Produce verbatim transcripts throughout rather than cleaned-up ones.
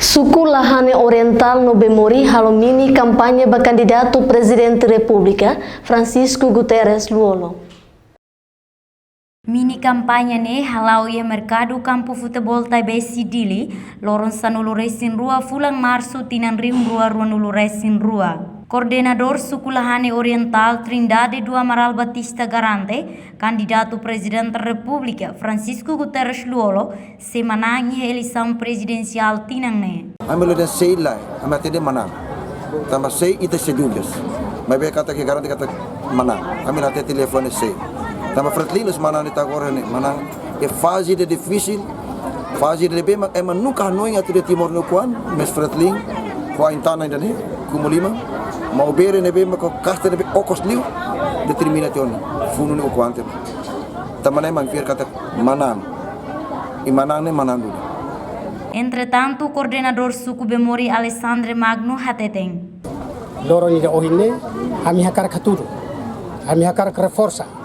Suku Lahane Orientál no Bemori halo mini kampaña ba kandidatu Prezidente Repúblika, Francisco Guterres Lú-Olo. Mini kampaña ne'e hala'o iha Merkadu Kampu Futeból Taibesi, Dili, loron sanulu-resin-rua fulan Marsu tinan rihun rua ruanulu-resin-rua. Koordenadór Suku Lahane Orientál, Trindade do Amaral Batista, garante kandidatu Prezidente Repúblika, Francisco Guterres Lú-Olo, sei manán iha eleisaun prezidensiál tinan ne'e. Ami la dehan sei lae, ami hatene manán. Tanba sei ita sei dúvidas. Maibé katak garante katak manán. Ami la hatete liafuan ne'e sei. Tanba Fretilin mós manán, ita agora ne'e manán. Iha faze ida difisil, faze ida ne'ebé mak ema nunka hanoin atu dehan Timor nia ukun-an, mais Fretilin ho ain-tanan ida-ne'e, Kumuliman, Maubere ne'ebé mak ho kasta ne'ebé okos liu, determina tiha ona funu nia ukun-an tiha ona. Tanba ne'e mak fiar katak manán. I manán ne'e manán duni. Entretantu, koordenadór suku Bemori, Alexandre Magno, hateten: Loron ida ohin ne'e, ami hakarak hatudu, ami hakarak reforsa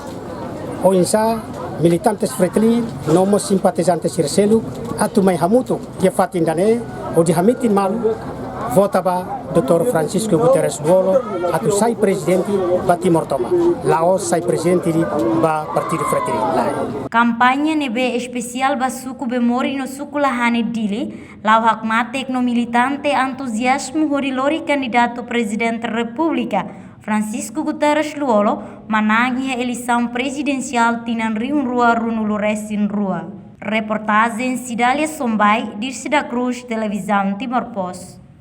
oinsá militantes Fretilin no mós simpatizante sira seluk atu mai hamutuk iha fatin ida-ne'e, hodi hametin malu vota ba doutór Francisco Guterres Lú-Olo atu sai prezidente ba Timor tomak, la'ós sai prezidente ba Partidu Fretilin, lae. Kampaña ne'ebé espesiál ba suku Bemori no suku Lahane, Dili, la'o hakmatek no militante entuziazmu hodi lori kandidatu Prezidente Repúblika, Francisco Guterres Lú-Olo, manán iha eleisaun prezidensiál tinan rihun rua ruanulu-resin-rua. Reportajen Cidália Sombai, Dirce da Cruz, Televizaun Timor Post.